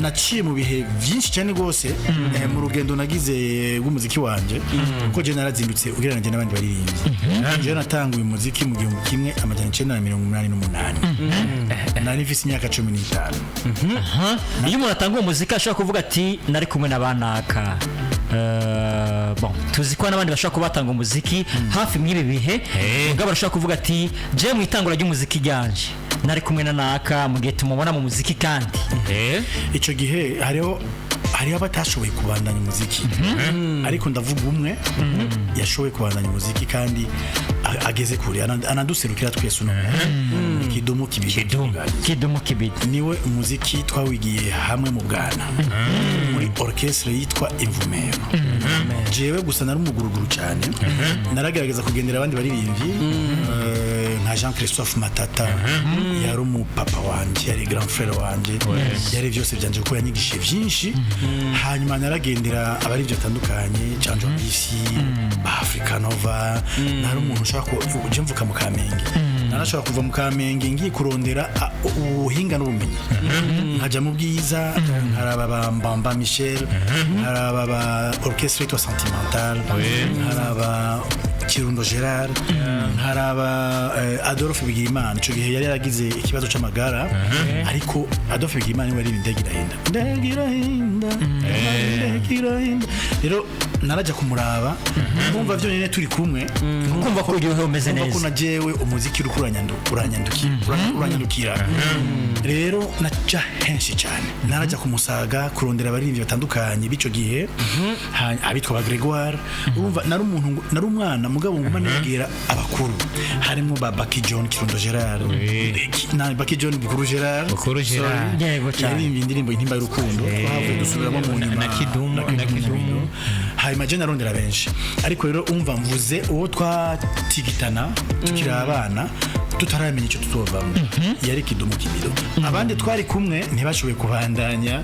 Naciye mu bihe byinshi cyane rwose mu rugendo nagize rw'umuziki wanje, kuko je narazindutse ugereranyije n'abandi baririmbyi. Je natanguye umuziki mu 1988, nari mfise imyaka 15. Iyo umuntu atanga uwo muziki ashobora kuvuga ati: "Nari kumwe na banaka." Bon, tuzi ko n'abandi bashobora kuba batanga umuziki hafi mw'ibi bihe, mugabo barashobora kuvuga ati: "Je mu itangura ry'umuziki ryanje nari kumwe na naka," mu gihe tumubona mu muziki kandi. Icyo gihe hariho abatashoboye kubandanya umuziki, ariko ndavuga umwe yashoboye kubandanya umuziki kandi ageze kure, anaduserukira twese uno munsi. Ni Kidumu Kibido. Kidumu Kibido. Niwe umuziki twawigiye hamwe mu bwana muri orchestre yitwa Imvumero. Jewe gusa nari umuguruguru cyane, naragerageza kugendera abandi baririmbyi, nka Jean Christophe Matata, yari umupapa wanje, yari grand frère wanje, yari byose byanje kuko yanyigishije byinshi. Hanyuma naragendera abaririmbyi batandukanye, Canjo Bisi, ba Africa Nova. Nari umuntu ushaka ko uje mvuka mu Kamenge, narashobora kuva mu Kamenge ngiye kurondera ubuhinga n'ubumenyi, nkajya mu Bwiza, nkaraba ba Mbamba Michel, nkaraba ba orchestre yitwa Sentimental, nkaraba Kirundo Gerard, nkaraba Adolphe Bigirimana. Ico gihe yari yaragize ikibazo c'amagara, ariko Adolphe Bigirimana niwe yari "Indege irahinda, indege irahinda, indege irahinda". Rero narajya kumuraba, numva vyonyene turi kumwe. Kumva ko uryohewe, umeze Kumva ko neza. na jewe umuziki uriko uranyandukira. Rero naja henshi cyane, narajya kumusaga kurondera abaririmbyi batandukanye b'ico gihe, abitwa ba Gregoire. Urumva nari umuntu nari umwana, mugabo nguma negera abakuru, harimo ba Baki John, Kirundo Gerard na Baki John, Bukuru Gerard. Bukuru Gerard. Sorry. Yego cyane. Yaririmbye indirimbo "Intimba y'Urukundo", twahavuye dusubiramo mu nyuma. Na Kidumu, na Kidumu. Hanyuma je narondera benshi, ariko rero umva mvuze uwo twatigitana tukiri abana, tutaramenya icyo tuzovamo, yari Kidumu Kibido. Abandi twari kumwe ntibashoboye kubandanya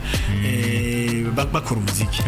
bakora umuziki.